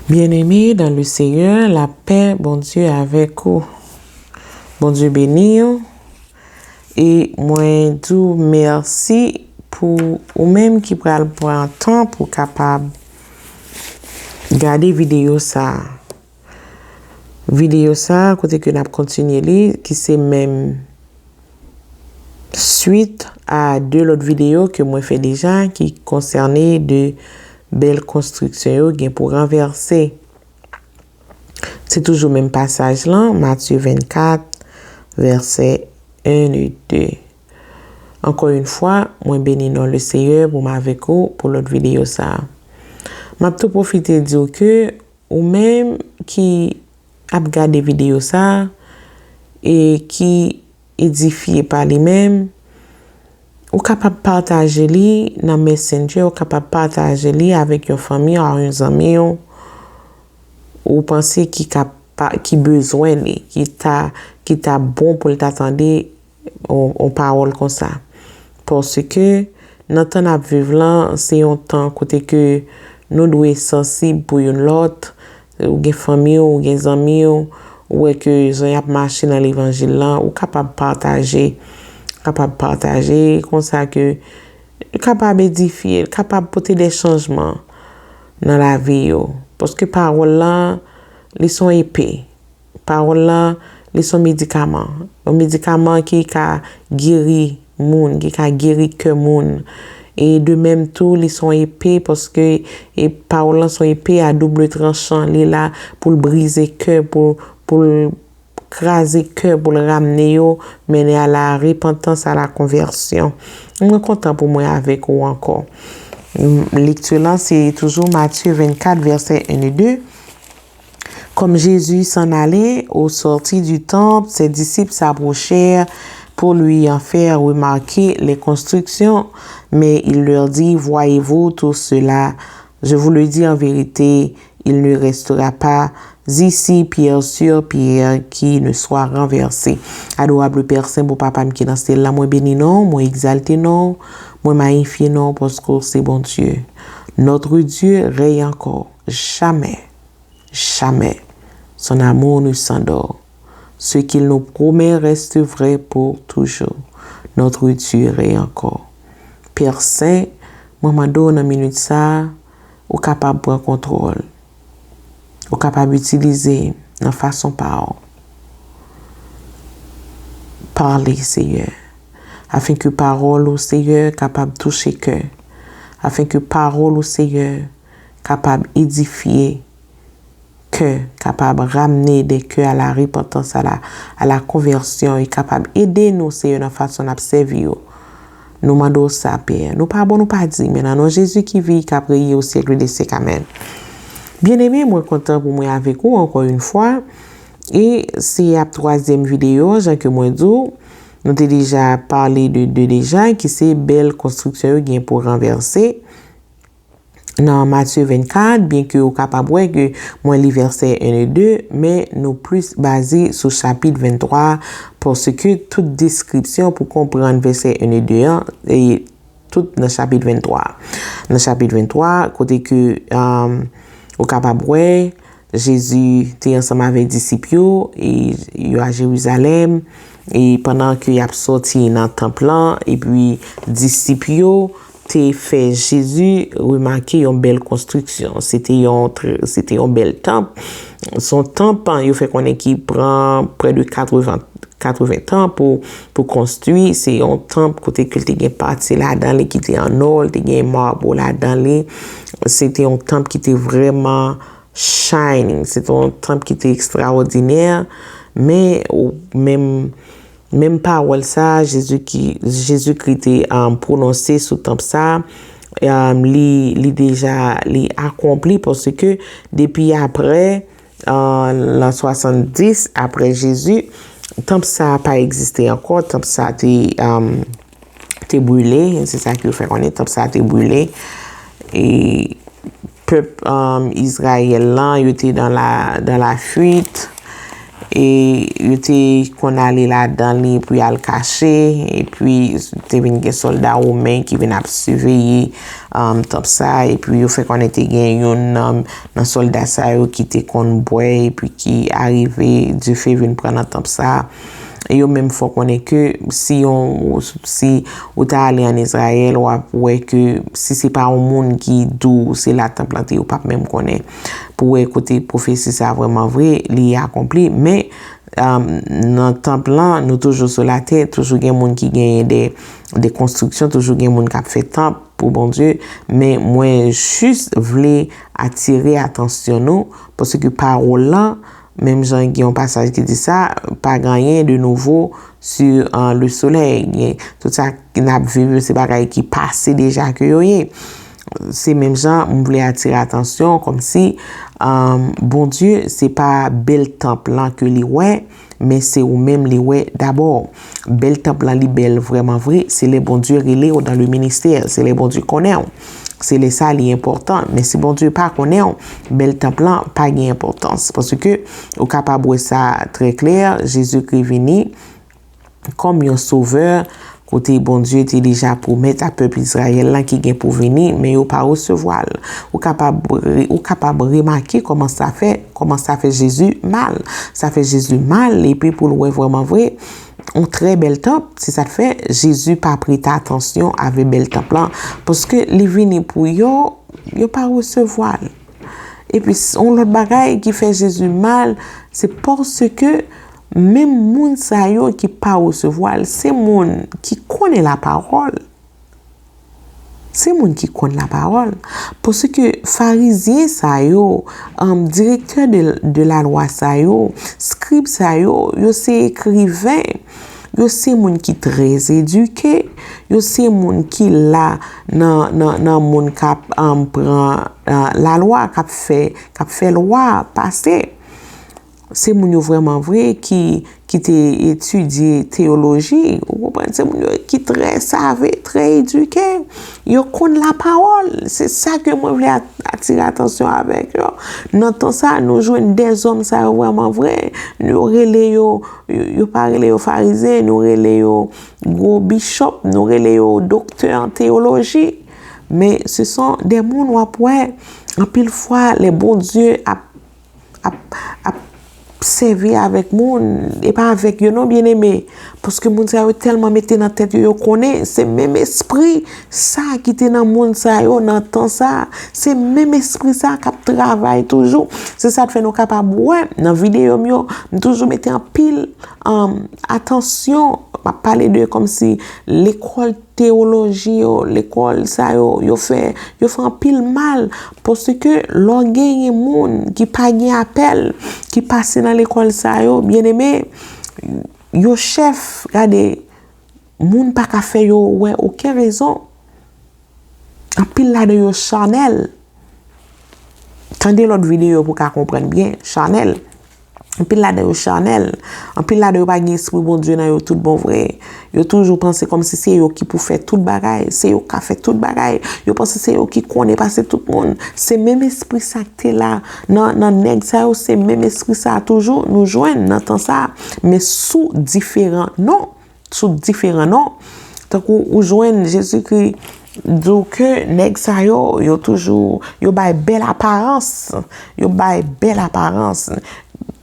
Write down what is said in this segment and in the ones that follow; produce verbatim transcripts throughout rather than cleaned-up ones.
Bien-aimés dans le Seigneur, lapè Bondye avèk ou. Bondye beni w. E mwen di w mèsi pou ou menm ki pral pran tan pou kapab gade videyo sa a. Videyo sa a, kote ke n ap kontinye li, ki se menm swit a de lòt videyo ke mwen fè deja, ki konsène de bèl konstriksyon yo gen pou ranvèse. Se toujou menm pasaj lan, Matye vennkat, vèsè en e de. Ankò yon fwa, mwen beni non le Seyè pou m avèk ou pou lòt videyo sa a. M ap tou pwofite di w ke ou menm ki ap gade videyo sa a e ki edifye pa li menm, ou kapab pataje li nan Messenger, ou kapab pataje li avèk yon fanmi w, yon zanmi w, ou panse ki ka pa, ki bezwen li, ki ta, ki ta bon pou l ta tande yon, yon pawòl konsa. Paske nan tan n ap viv lan, se yon tan kote ke nou dwe sansib pou youn lòt. Ou gen fanmi w, ou gen zanmi w, ou wè ke jan y ap mache nan levanjil lan, ou kapab pataje, kapab pataje konsa ke l kapab edifye, l kapab pote de chanjman nan lavi yo. Paske pawòl lan, li se yon epe. Pawòl lan, li se yon medikaman. Yon medikaman ki ka geri moun, ki ka geri kè moun. E de menm tou, li se yon epe, paske e pawòl lan se yon epe a double tranchan. Li la pou l brize kè, pou, pou l kraze kè, pou l ramne yo, mennen a la repantans, a la konvèsyon. Mwen kontan pou mwen avèk ou ankò. Lekti lan, se toujou Matye vennkat, vèsè en e de. Comme Jésus s'en allait, au sortir du temple, ses disciples s'approchèrent pour lui en faire remarquer les constructions, mais il leur dit, Voyez-vous tout cela ? Je vous le dis en vérité, il ne restera pas ici pierre sur pierre qui ne soit renversée. Adorable Père Saint, bon Papa m ki nan syèl la, mwen beni non, mwen egzalte non, mwen mayifye non, paske w se Bondye. Notre Dieu règne encore, jamais. Jamais. Son amour ne s'endort. Ce qu'il nous promet reste vrai pour toujours. Notre Dieu règne encore. Pè Sen, mwen mande w nan minit sa a, ou kapab pran kontwòl. Ou kapab itilize m nan fason pa w. Pale, Seyè, afin ke pawòl ou, Seyè, kapab touche kè, afin ke pawòl ou, Seyè, kapab edifye kè, kapab ramne de kè a la repantans, a la, a la konvèsyon, e kapab ede nou, Seyè, nan fason n ap sèvi yo. Nou mande w sa, Pè. Nou pa bon, nou pa di, men nan non Jezi ki viv, k ap reye o syèk de syèk. Amèn. Byeneme, mwen kontan pou mwen avèk ou ankò yon fwa. E se ap twazyèm videyo, jan ke mwen di w, nou te deja pale de de deja, ki se bèl konstriksyon yo gen pou ranvèse. Nan Matye vennkat, byenke ou kapab wè ke mwen li vèsè en e de, men nou plis baze sou chapit venntwa, paske tout deskripsyon pou konprann vèsè en e de an, e tout nan chapit venntwa. Nan chapit venntwa, kote ke, um, ou kapab wè, Jezi te ansanm avèk disip yo, e yo a Jerizalèm, e pandan ke y ap sòti nan tanp lan, epi disip yo te fè Jezi remake yon bèl konstriksyon. Se te yon tr-, se te yon bèl tanp. Se yon tanp, yo fè konnen ki pran prè de katreven, katreven tan pou, pou konstwi. Se yon tanp kote ke l te gen pati ladan li ki te an nò, li te gen mabo ladan li. Se te yon tanp ki te vrèman shining. Se te yon tanp ki te ekstraòdinè, men ou menm, menm pawòl sa, Jezi ki, Jezikri te, um, pwononse sou tanp sa, um, li, li deja, li akonpli, paske depi apre, uh, lan swasanndis apre Jezi, tanp sa pa egziste ankò, tanp sa te, um, te brile, se sa ki yo fè konnen, tanp sa te brile. E pèp, um, Izrayèl lan, yo te dans la, dans la fuite. e yo te konn ale ladan li pou y al kache, epi te vin gen sòlda women ki vin ap siveye um, tanp sa, epi yo fè konnen te gen youn nan, nan sòlda sa yo ki te konn bwè, epi ki arive dife vin pran nan tanp sa. E yo menm fè konnen ke si yon, si ou ta ale ann Izrayèl, w ap wè ke si se pa yon moun ki di w se la tanp lan te ye, ou p ap menm konnen. Pou wè kote pwofesi sa vrèman vre, li akonpli. Men, um, nan tanp lan, nou toujou sou latè, toujou gen moun ki genyen de, de konstriksyon, toujou gen moun k ap fè tanp pou Bondye. Men mwen jis vle atire atansyon nou, paske pawòl lan, menm jan gen yon pasaj ki di sa, pa gen anyen de nouvo sou, uh, le soleil. Gen tout sa n ap viv yo, se bagay ki pase deja ke yo ye. Se menm jan, m vle atire atansyon, kòmsi, um, Bondye, se pa bèl tanp lan ke li wè, men se ou menm li wè dabò. Bèl tanp lan, li bèl vrèman vre, se lè Bondye rele w dans le ministère, se lè Bondye konnen w. Se lè sa li enpòtan. Men si Bondye pa konnen w, bèl tanp lan pa gen enpòtans. Paske ou kapab wè sa trè klè, Jezikri vini kòm yon sovè, kote Bondye te deja pwomèt a pèp Izrayèl lan ki gen pou vini, men yo pa resevwa l. Ou kapab re-, ou kapab remake kòman sa fè, kòman sa fè Jezi mal. Sa fè Jezi mal, epi pou l wè vrèman vre, yon trè bèl tanp, se sa k fè Jezi pa prete atansyon avè bèl tanp lan, paske li vini pou yo, yo pa resevwa l. Epi, s-, yon lòt bagay ki fè Jezi mal, se paske menm moun sa yo ki pa resevwa l, se moun ki konnen lapawòl. Se moun ki konn lapawòl. Paske Farizyen sa yo, um, direktè de, de lalwa sa yo, skrib sa yo, yo se ekriven. Yo se moun ki trè edike. Yo se moun ki la nan, nan, nan moun k ap, um, pran, uh, lalwa, k ap fè, k ap fè lwa pase. Se moun yo vrèman vre ki, ki te etidye teyoloji, ou konprann? Se moun yo ki trè save, trè edike. Yo konn lapawòl. Se sa ke mwen vle at-, atire atansyon avèk yo. Nan tan sa, nou jwenn dèzòm sa yo vrèman vre. Nou rele yo, yo, yo pa rele yo Farizyen, nou rele yo gwo bishop, nou rele yo doktè an teyoloji. Men, se son de moun w ap wè, anpil fwa, lè Bondye ap ap, ap sèvi avèk moun, e pa avèk yo non, byeneme. Paske moun sa yo tèlman mete nan tèt yo, yo konnen se menm espri sa ki te nan moun sa yo nan tan sa. Se menm espri sa k ap travay toujou. Se sa k fè nou kapab wè nan videyo m yo, m toujou mete anpil, um, atansyon. M ap pale de kòmsi lekòl teyoloji yo, lekòl sa yo, yo fè, yo fè anpil mal, paske lè w genyen moun ki pa gen apèl, ki pase nan lekòl sa yo, byeneme, yo chèf, gade, moun pa ka fè yo wè okenn rezon. Anpil ladan yo chanèl. Tande lòt videyo pou w ka konprann byen, chanèl. Anpil ladan yo chanèl. Anpil ladan yo pa gen espri Bondye nan yo tout bon vre. Yo toujou panse kòmsi se yo ki pou fè tout bagay, se yo k ka fè tout bagay. Yo panse se yo ki konnen pase tout moun. Se menm espri sa k te la nan, nan nèg sa yo, se menm espri sa toujou nou jwenn nan tan sa. Men sou diferan non. Sou diferan non. Tankou ou jwenn Jezikri di w ke nèg sa yo, yo toujou, yo bay bèl aparans. Yo bay bèl aparans.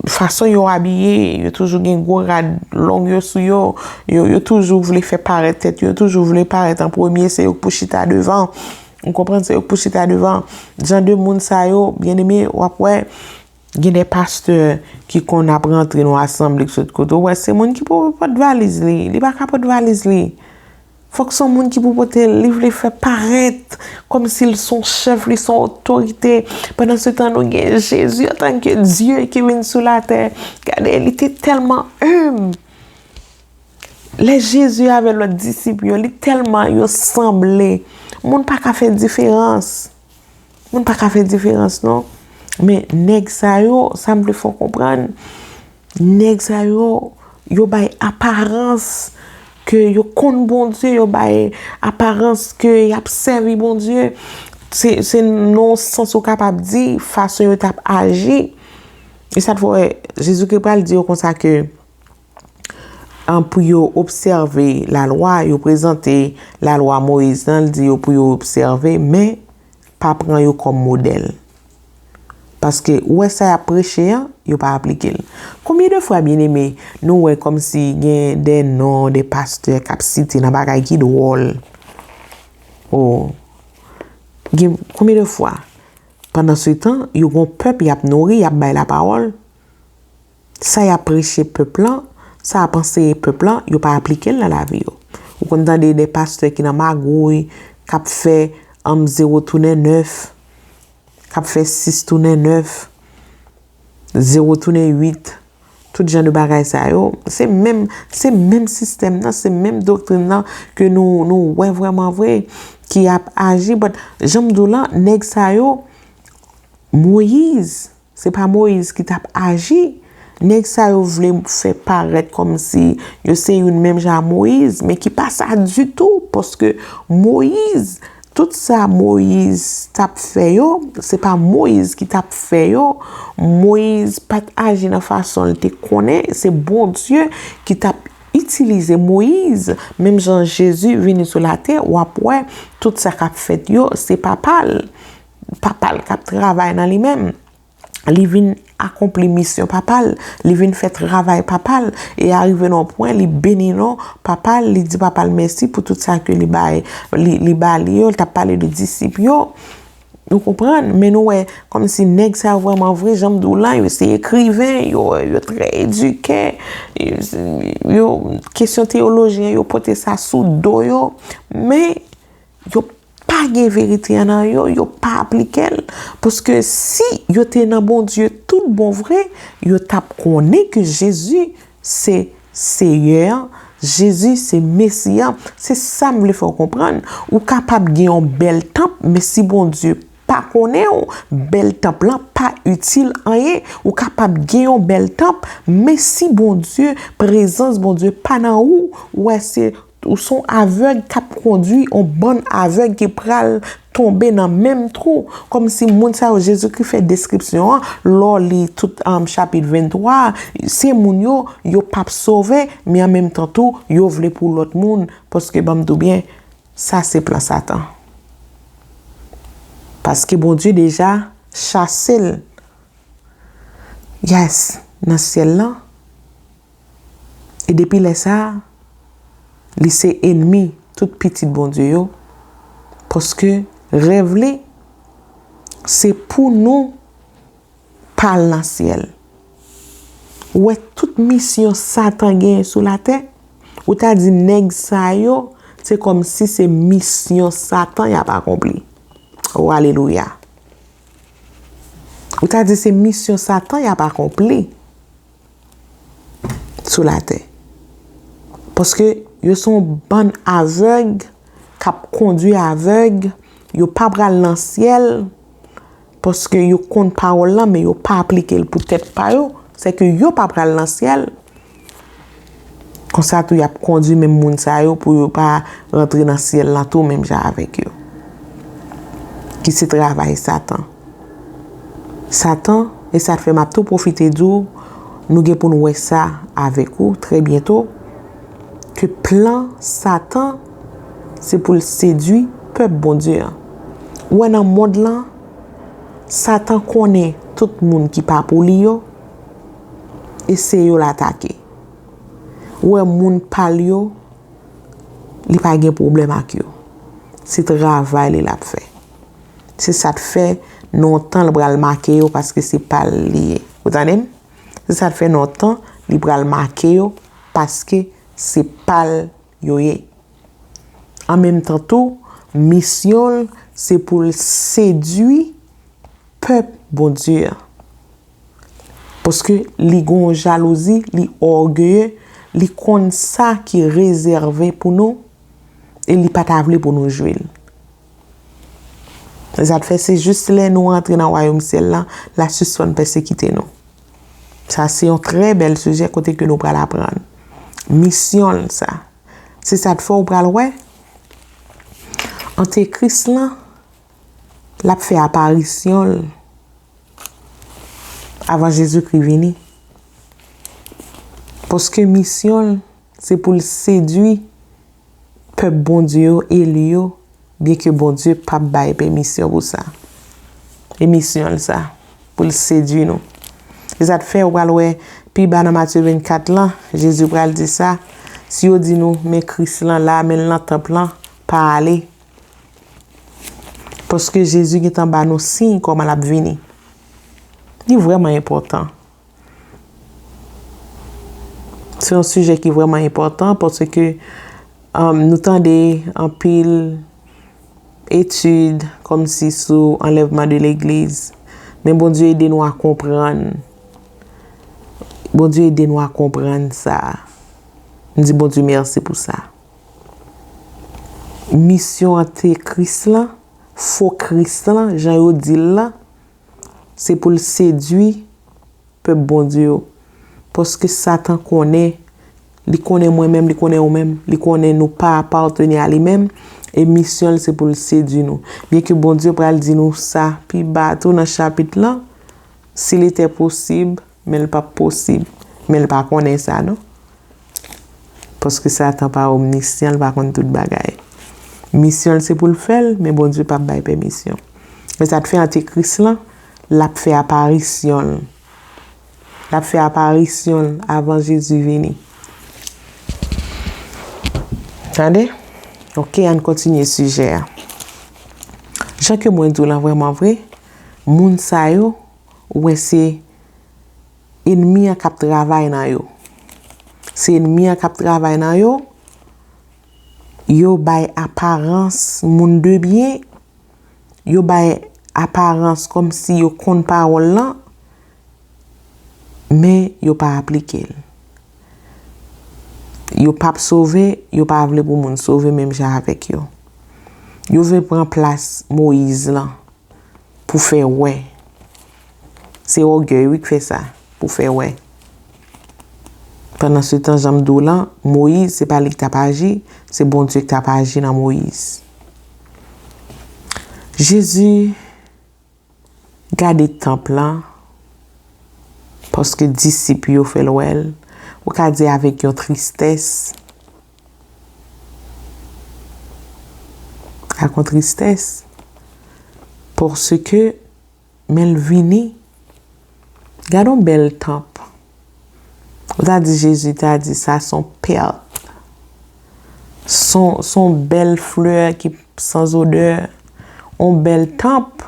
Fason yo abiye, yo toujou gen gwo rad long yo sou yo. Yo, yo toujou vle fè parèt tèt yo, yo toujou vle parèt an premye, se yo k pou chita devan. Ou konprann, se yo k pou chita devan. Jan de moun sa yo, byeneme, w ap wè, gen de pastè ki konn ap rantre nan asanble ki sot kote. Ou wè, se moun ki pou pot valiz li. Li pa ka pot valiz li. Fòk se yon moun ki pou pote l. Li vle fè parèt kòmsi l se yon chèf, li se yon otorite. Pandan se tan, nou gen Jezi antanke Dye ki vin sou latè. Gade, li te tèlman enb. Lè Jezi avè lòt disip yo, li tèlman yo sanble. Moun pa ka fè diferans. Moun pa ka fè diferans, non. Men nèg sa yo, sa m vle fè w konprann, nèg sa yo, yo bay aparans ke yo konn Bondye, yo bay aparans ke y ap sèvi Bondye. Se, se nan yon sans ou kapab di, fason yo t ap aji, E sa t fè w wè, Jezikri pral di yo konsa ke, an, pou yo obsève lalwa, yo prezante lalwa Moyiz lan, l di yo pou yo obsève, men pa pran yo kòm modèl. Paske ou wè sa y ap preche an, yo pa aplike l. Konbyen de fwa, byeneme, nou wè kòmsi gen de non de pastè k ap site nan bagay ki dwòl? O, gen konbyen de fwa? Pandansetan, yo gon pèp y ap nouri, y ap bay lapawòl. Sa y ap preche pèp lan, sa y ap anseye pèp lan, yo pa aplike l nan lavi yo. Ou konn tande de pastè ki nan magouy, k ap fè, anm, zewo tounen nèf, k ap fè sis tounen nèf, zewo tounen uit, tout jan de bagay sa yo. Se menm, se menm sistèm nan, se menm doktrin nan ke nou, nou wè vrèman vre ki ap aji. But, jan m di w lan, nèg sa yo, Moyiz, se pa Moyiz ki t ap aji. Nèg sa yo vle fè parèt kòmsi yo se youn menm jan a Moyiz, men ki pa sa ditou, paske Moyiz, tout sa Moyiz t ap fè yo, se pa Moyiz ki t ap fè yo. Moyiz pa t aji nan fason l te konnen, se Bondye ki t ap itilize Moyiz. Menm jan Jezi vini sou latè, w ap wè tout sa k ap fèt yo, se Papa l. Papa l k ap travay nan li menm. Li vin akonpli misyon Papa l, li vin fè travay Papa l, e arive nan yon pwen, li beni non Papa l, li di Papa l mèsi pou tout sa ke li bay, li, li ba li yo, li t ap pale de disip yo. Nou konprann, men nou wè, kòmsi nèg sa yo vrèman vre, jan m di w lan, yo se ekriven, yo, yo trè edike, yo, yo, kesyon teyoloji an, yo pote sa sou do yo, men yo pa gen verite an nan yo, yo pa aplike l. Paske si yo te nan Bondye tout bon vre, yo t ap konnen ke Jezi se Seyè an, Jezi se Mesi an. Se sa m vle fè w konprann. Ou kapab gen yon bèl tanp, men si Bondye pa konnen w, bèl tanp lan pa itil anyen. Ou kapab gen yon bèl tanp, men si Bondye, prezans Bondye pa nan ou, ou wè se, ou se yon avèg k ap kondui yon bann avèg ki pral tonbe nan menm twou. Kòmsi moun sa yo, Jezikri fè deskripsyon an, lè w li tout, um, chapit venntwa a, se moun yo, yo p ap sove, men an menm tan tou, yo vle pou lòt moun, paske ban m di w byen, sa se plan Satan. Paske Bondye deja chase l, yes, nan syèl lan. E depi lè sa a, li se enmi tout pitit Bondye yo, paske rèv li se pou nou pa al nan syèl. Ou wè tout misyon Satan genyen sou latè, ou ta di nèg sa yo, se kòmsi se misyon Satan y ap akonpli. O, alelouya! Ou ta di se misyon Satan y ap akonpli sou latè. Paske yo se yon bann avèg k ap kondui avèg, yo pa pral nan syèl, paske yo konn pawòl lan, men yo pa aplike l pou tèt pa yo, sèke yo pa pral nan syèl. Konsa tou, y ap kondui menm moun sa yo pou yo pa rantre nan syèl lan tou, menm jan avèk yo. Ki se travay Satan. Satan, e sa fè m ap tou pwofite di w, nou gen pou n wè sa avèk ou trè byento, ke plan Satan, se pou l sedui pèp Bondye an. Ou wè nan mond lan, Satan konnen tout moun ki pa pou li yo, e se yo l atake. Ou wè moun pa l yo, li pa gen pwoblèm ak yo. Se travay li l ap fè. Se sa k fè nan yon tan l pral make yo paske se pa l li ye. Ou tande m? Se sa k fè nan yon tan li pral make yo paske se pa l yo ye. An menm tan tou, misyon l se pou l sedui pèp Bondye an. Paske li gon jalouzi, li ògeye, li konn sa ki rezève pou nou, e li pa ta vle pou nou jwi l. Se sa k fè se jis lè nou rantre nan wayòm syèl lan, l a sispann pèsekite nou. Sa se yon trè bèl sijè kote ke nou pral aprann. Misyon l sa. Se sa k fè w pral wè. Antikris lan, l ap fè aparisyon l. avan Jezikri vini. Paske misyon l, se pou l sedui pèp Bondye yo, eli yo, byenke Bondye p ap bay pèmisyon pou sa. E misyon l sa, pou l sedui nou. E sa t fè ou pral wè pi ba nan Matye vennkat lan, Jezi pral di sa, si yo di nou, men Kris lan la, men l nan tanp lan, pa ale. Paske Jezi gentan ba nou siy kòman l ap vini. Li vrèman enpòtan. Se yon sijè ki vrèman enpòtan paske, um, nou tande anpil etid kòmsi sou anlèvman de legliz. Men Bondye ede nou a konprann. Bondye ede nou a konprann sa. M di Bondye mèsi pou sa. Misyon antikris lan, fo Kris lan, jan yo di l lan, se pou l sedui pèp Bondye yo. Paske Satan konnen, li konnen mwen menm, li konnen ou menm, li konnen nou pa apateni a li menm, e misyon l se pou l sedui nou. Byenke Bondye pral di nou sa pi ba tou nan chapit lan, si l etè posib, men l p ap posib. Men l pa konnen sa, non. Paske Satan pa omnisyan, l pa konn tout bagay. Misyon l se pou l fè l, men Bondye p ap bay pèmisyon. E sa t fè antikris lan, l ap fè aparisyon l. L ap fè aparisyon l avan Jezi vini. Tande? Oke, ann kontinye sijè a. Jan ke mwen di w lan vrèman vre, moun sa yo, ou wè se enmi an k ap travay nan yo. Se enmi an k ap travay nan yo. Yo bay aparans moun de byen. Yo bay aparans kòmsi yo konn pawòl lan. Men yo pa aplike l. Yo p ap sove, yo pa vle pou moun sove menm jan avèk yo. Yo vle pran plas Moyiz lan. Pou fè wè. Se ògèy, wi, k fè sa, pou fè wè. Pandansetan, jan m di w lan, Moyiz, se pa li k t ap aji, se Bondye k t ap aji nan Moyiz. Jezi gade tanp lan, paske disip yo fè l wè l, ou ka di avèk yon tristès, ak yon tristès, paske men l vini, gade yon bèl tanp. Ou ta di Jezi ta di sa se yon pèl. Se yon, se yon bèl flè ki san odè, yon bèl tanp.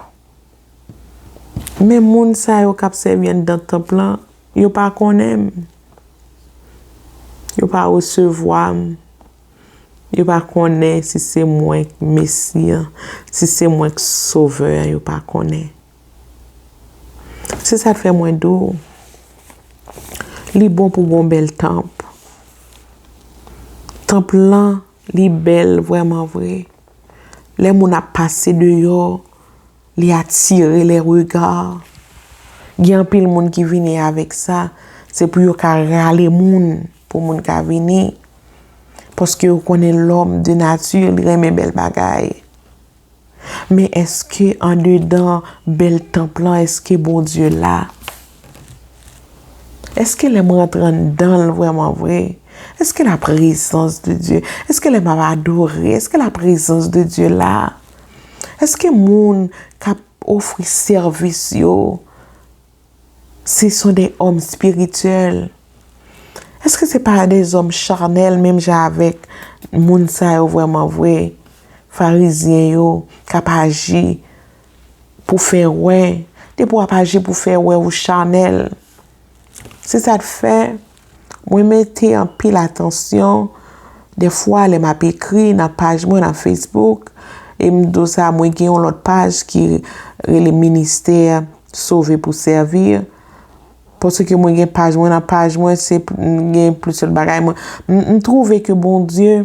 Men moun sa yo k ap sèvi anndan tanp lan, yo pa konnen m. Yo pa resevwa m. Yo pa konnen si se mwen k Mesi an, si se mwen k Sovè an, yo pa konnen. Se sa k fè mwen di w, li bon pou gon bèl tanp. Tanp lan, li bèl vrèman vre. Lè moun ap pase deyò, li atire les regards. Gen anpil moun ki vini avèk sa. Se pou yo ka rale moun, pou moun ka vini. Paske yo konnen lòm de nati, li renmen bèl bagay. Men èske andedan bèl tanp lan, èske Bondye la? Èske lè m rantre anndan l vrèman vre, èske la prezans de Dye? Èske lè m ap adore, èske la prezans de Dye la? Èske moun k ap ofri sèvis yo, ce sont des hommes spirituels? Èske se pa de zòm chanèl menm jan avèk moun sa yo vrèman vre? Farizyen yo k ap aji pou fè wè. Depi w ap aji pou fè wè, ou chanèl. Se sa k fè mwen mete anpil atansyon. Dèfwa, lè m ap ekri nan paj mwen nan Facebook, e m di w sa, mwen gen yon lòt paj ki rele Ministè Sove pou Sèvi. Paske mwen gen paj mwen, nan paj mwen, se, m gen plis lòt bagay. Mwen, m, m twouve ke Bondye,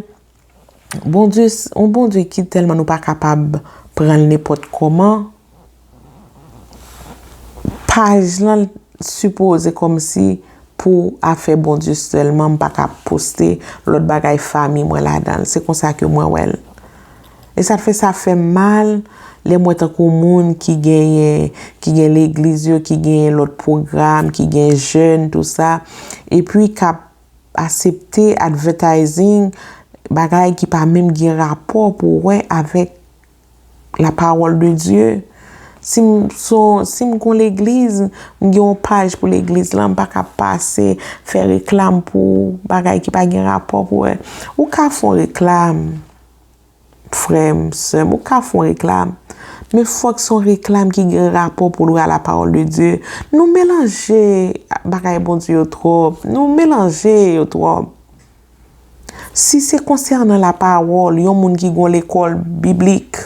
Bondye, s-, yon Bondye ki tèlman nou pa kapab pran l nenpòt kòman. Paj lan sipoze kòmsi pou afè Bondye sèlman, m pa ka poste lòt bagay fanmi mwen ladan l. Se konsa ke mwen wè l. E sa fè, sa fè m mal Lè m wè tankou moun ki genyen, ki gen legliz yo, ki genyen lòt pwogram, ki gen jèn, tou sa, epi k ap aksepte advertising, bagay ki pa menm gen rapò pou wè avèk la parole de Dieu. Si m, si m gon legliz, m gen yon paj pou legliz lan, m pa ka pase fè reklam pou bagay ki pa gen rapò pou wè. Ou ka fè yon reklam, frè m, sè m, ou ka fè yon reklam. Men fòk se yon reklam ki gen rapò pou l wè a la parole de Dieu. Nou melanje bagay Bondye yo twòp. Nou melanje yo twòp. Si se konsènan lapawòl, yon moun ki gon lekòl biblik,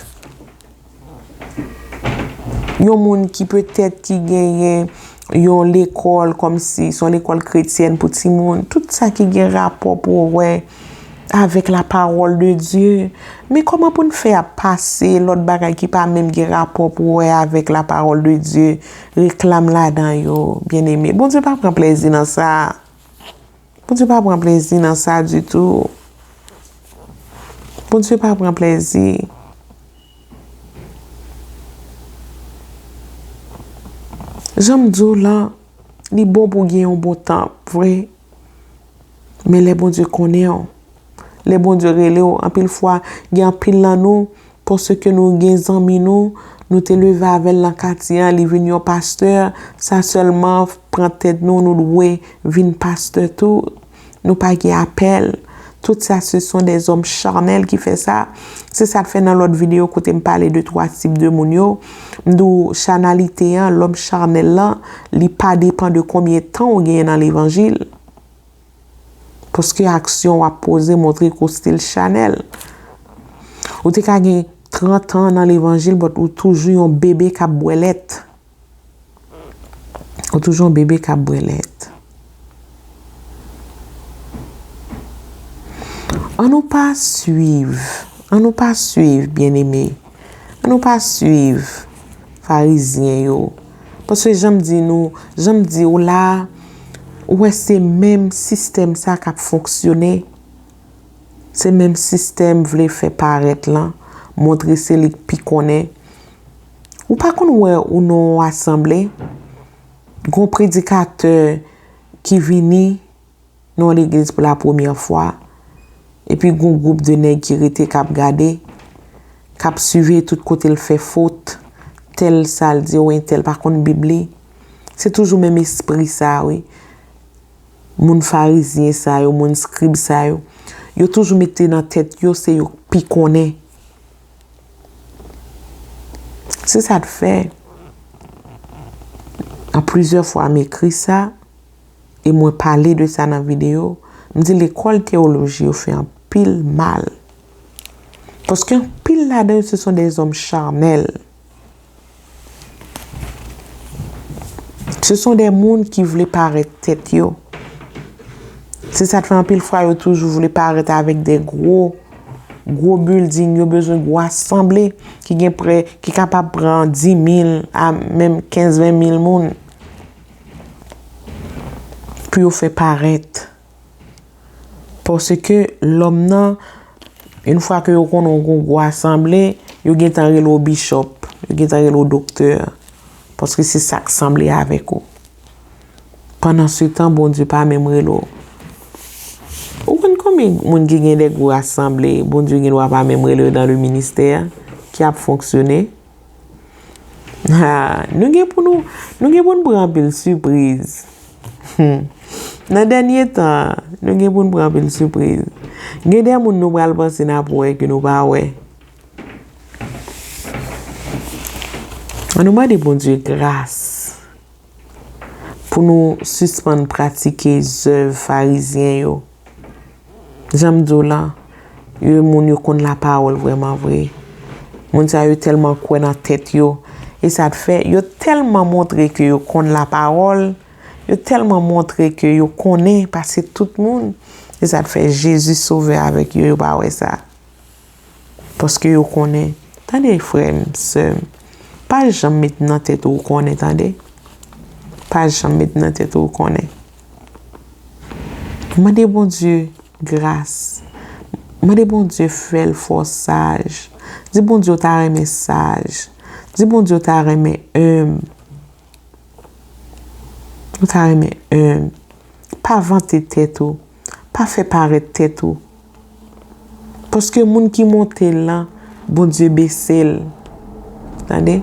yon moun ki petèt ki genyen yon lekòl kòmsi se yon lekòl kretyèn pou timoun, tout sa ki gen rapò pou wè avèk la parole de Dieu. Men kòman pou n fè ap pase lòt bagay ki pa menm gen rapò pou wè avèk la parole de Dieu, reklam ladan yo, byeneme? Bondye pa pran plezi nan sa. Bondye pa pran plezi nan sa ditou. Bondye pa pran plezi. Jan m di w lan, li bon pou w gen yon bon tanp, vre. Men lè Bondye konnen w, lè Bondye rele w, anpil fwa, gen anpil nan nou, paske nou gen zanmi nou, nou te leve avè l nan katye a, li vin yon pastè, sa sèlman pran tèt nou, nou dwe vin pastè tou. Nou pa gen apèl. Tout sa, ce sont des hommes charnels ki fè sa. Se sa k fè nan lòt videyo kote m pale de twa tip de moun yo, m di w chanalite an, lòm chanèl lan, li pa depann de konbyen tan w genyen nan levanjil. Paske aksyon w ap poze montre ke w still chanèl. Ou te ka gen trant an nan levanjil, but ou toujou yon bebe k ap bwè lèt. Ou toujou yon bebe k ap bwè lèt. Ann nou pa swiv, ann nou pa swiv, byeneme. Ann nou pa swiv farizyen yo. Paske jan m di nou, jan m di w la, ou wè se menm sistèm sa k ap fonksyone. Se menm sistèm vle fè parèt lan, montre se li k pi konnen. Ou pa konn wè ou nan yon asanble, gon predikatè ki vini nan yon legliz pou la premyè fwa, epi gon gwoup de nèg ki rete k ap gade, k ap siveye tout kote l fè fot, tèl sa l di, o entèl pa konn Bib li. Se toujou menm espri sa, wi. Moun farizyen sa yo, moun skrib sa yo, yo toujou mete nan tèt yo se yo k pi konnen. Se sa k fè, an plizyè fwa m ekri sa, e mwen pale de sa nan videyo, m di lekòl teyoloji yo fè anpil mal. Paske anpil ladan yo, ce sont des hommes charnels. Ce sont des moun ki vle parèt tèt yo. Se sa k fè anpil fwa yo toujou vle parèt avèk de gwo, gwo bilding, yo bezwen gwo asanble ki gen prè, ki kapab pran dis mil a menm kenz ven mil moun pou yo fè parèt. Paske lòm nan, yon fwa ke yo konnen w gon gwo asanble, yo gentan rele w bichòp, yo gentan rele w doktè, paske se sa k sanble avèk ou. Pandansetan, Bondye pa menm rele w. Ou konn konbyen moun ki gen de gwo asanble, Bondye gen dwa pa menm rele yo dans le ministère ki ap fonksyone? Ha, nou gen pou nou, nou gen pou n pran anpil sipriz. Hmm. Nan dènye tan, nou gen pou n pran anpil sipriz. Gen de moun nou pral panse n ap wè ke nou pa wè. Ann nou mande Bondye gras pou nou sispann pratike zèv farizyen yo. Jan m di w lan, yo moun yo konn lapawòl vrèman vre. Moun sa yo tèlman kwè nan tèt yo. E sa k fè, yo tèlman montre ke yo konn lapawòl, yo tèlman montre ke yo konnen pase tout moun. E sa k fè Jezi Sovè avèk yo, yo pa wè sa. Paske yo konnen. Tande, frè m, sè m, pa janm met nan tèt ou w konnen, tande. Pa janm met nan tèt ou w konnen. Mande Bondye gras. Mande Bondye fè l fè w saj. Di Bondye w ta renmen saj. Di Bondye w ta renmen enb. Ou ta renmen enb. Pa vante tèt ou. Pa fè parèt tèt ou. Paske moun ki monte l lan, Bondye bese l. Tande?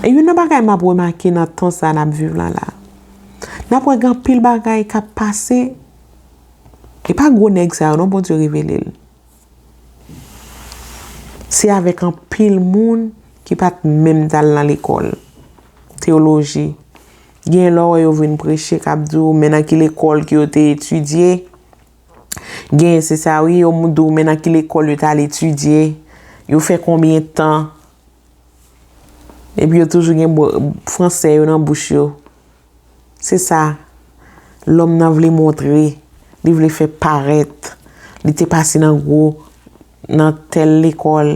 E youn nan bagay m ap remake nan tan sa n ap viv lan la, n ap wè gen anpil bagay k ap pase. E pa gwo nèg sa yo non Bondye revele l. Se avèk anpil moun ki pa t menm t al nan lekòl teyoloji. Genyen lè w wè yo vin preche k ap di w men nan ki lekòl ke yo te etidye. Genyen se sa wi, yo di w men nan ki lekòl yo t al etidye. Yo fè konbyen tan. Epi yo toujou gen fransè yo nan bouch yo. Se sa lòm nan vle montre, li vle fè parèt. Li te pase nan gwo, nan tèl lekòl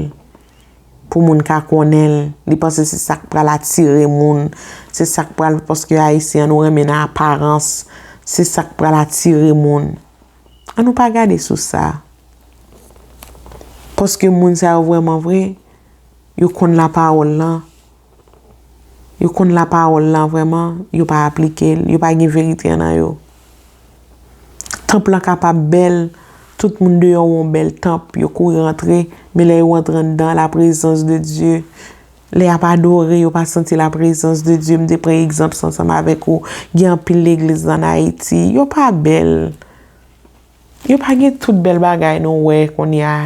pou moun ka konnen l. Li panse se sa k pral atire moun. Se sa k pral, paske Ayisyen an nou renmen nan aparans. Se sa k pral atire moun. An nou pa gade sou sa. Paske moun sa yo vrèman vre, yo konn lapawòl lan. Yo konn lapawòl lan vrèman, yo pa aplike l, yo pa gen verite an nan yo. Tanp lan kapab bèl, tout moun deyò wè yon bèl tanp, yo kouri rantre, men lè yo rantre anndan, laprezans de Dye, lè y ap adore, yo pa santi laprezans de Dye. M te pran egzanp sa ansanm avèk ou. Gen anpil legliz ann Ayiti, yo pa bèl. Yo pa gen tout bèl bagay nou wè kounye a.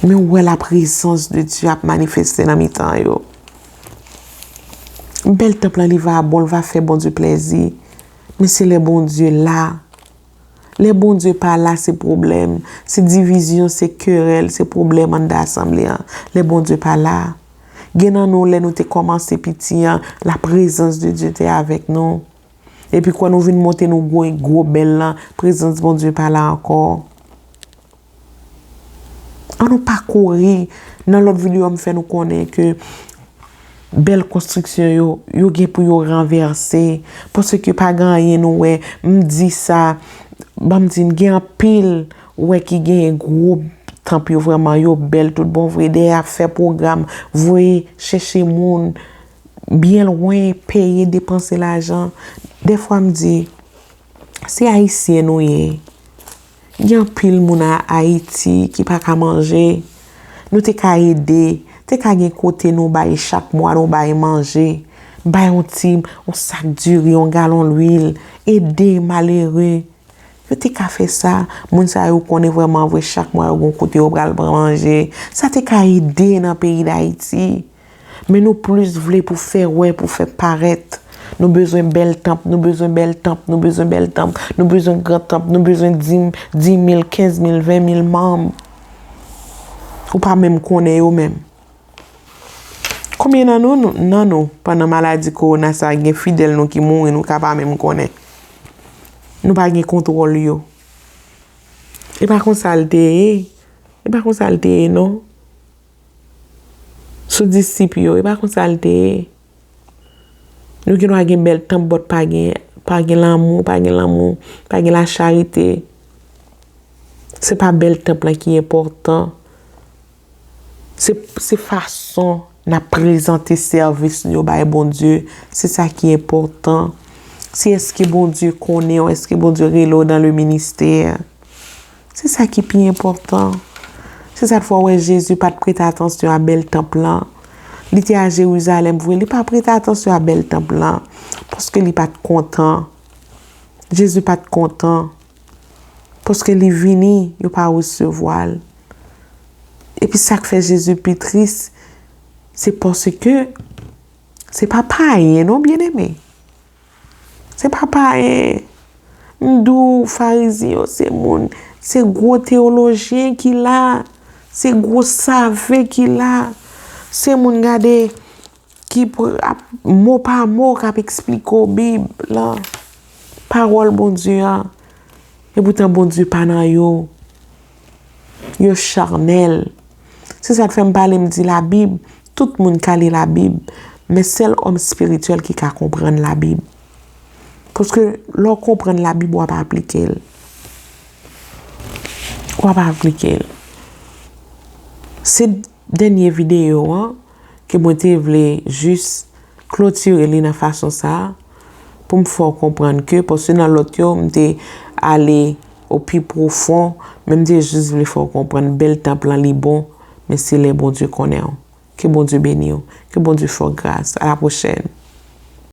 Men w wè laprezans de Dye ap manifeste nan mitan yo. Bèl tanp lan li va bon, l va fè Bondye plèzi. Men se lè Bondye la. Lè Bondye pa la, se pwoblèm, se divizyon, se kerèl, se pwoblèm anndan asanble an. Lè Bondye pa la. Gen nan nou, lè nou te kòmanse piti an, laprezans de Dye te avèk nou. Epi kwè nou vin monte nou gwo, gwo bèl lan, prezans Bondye pa la ankò. An nou pa kouri. Nan lòt videyo, m fè nou konnen ke bèl konstriksyon yo, yo gen pou yo ranvèse. Paske pa gen anyen nou wè. M di sa, ban m di n, gen anpil wè ki genyen gwo tanp yo vrèman, yo bèl tout bon vre. Dèyè ap fè pwogram, voye chèche moun byen lwen, peye, depanse lajan. Dèfwa m di, se Ayisyen nou ye. Gen anpil moun a Ayiti ki pa ka manje. Nou te ka ede, te ka gen kote nou bay chak mwa, nou bay manje. Bay yon ti, yon sak diri, yon galon lwil. Ede malere. Yo te ka fè sa. Moun sa yo konnen vrèman vre chak mwa yo gon kote yo pral pran manje. Sa te ka ede nan peyi Dayiti. Men nou plis vle pou fè wè, pou fè parèt. Nou bezwen bèl tanp, nou bezwen bèl tanp, nou bezwen bèl tanp, nou bezwen gran tanp, nou bezwen dis, dis mil, kenz mil, ven mil manm. Ou pa menm konnen yo menm. Konbyen nan nou, nou, nan nou, pandan maladi kowona sa a, gen fidèl nou ki mouri, nou ka pa menm konnen? Nou pa gen kontwòl yo. E pa konsa l te ye. E pa konsa l te ye, non. Sou disip yo, e pa konsa l te ye. Nou gendwa gen bèl tanp, but pa gen, pa gen lanmou, pa gen lanmou, pa gen lacharite. Se pa bèl tanp lan ki enpòtan. Se, se fason n ap prezante sèvis nou yo bay Bondye. Se sa ki enpòtan. Se èske Bondye konnen w, èske Bondye rele w dans le ministère. Se sa ki pi enpòtan. Se sa k fè w wè Jezi pa t prete atansyon a bèl tanp lan. Li te a Jerizalèm vre, li pa prete atansyon a bèl tanp lan. Paske li pa t kontan. Jezi pa t kontan. Paske li vini, yo pa resevwa l. Epi sa k fè Jezi pi tris, se paske se pa payen non, byeneme. Se pa payen. M di w, Farizyen yo, se moun, se gwo teyolojyen ki la, se gwo save ki la. Se moun, gade, ki pr-, ap, mo pa mo, k ap eksplike w Bib lan, pawòl Bondye a. Epoutan, Bondye pa nan yo. Yo chanèl. Se sa k fè m pale, m di Labib, tout moun ka li Labib, men sèl òm espirityèl ki ka konprann Labib. Paske lè w konprann Labib, w ap aplike l. w ap aplike l. Se dènye videyo an ke mwen te vle jis klotire li nan fason sa a, pou m fè w konprann ke, paske nan lòt yo, m te ale o pi pwofon, men m te jis vle fè w konprann bèl tanp lan li bon, men se lè Bondye konnen w. Ke Bondye beni w. Ke Bondye fè w gras. A la pwochèn.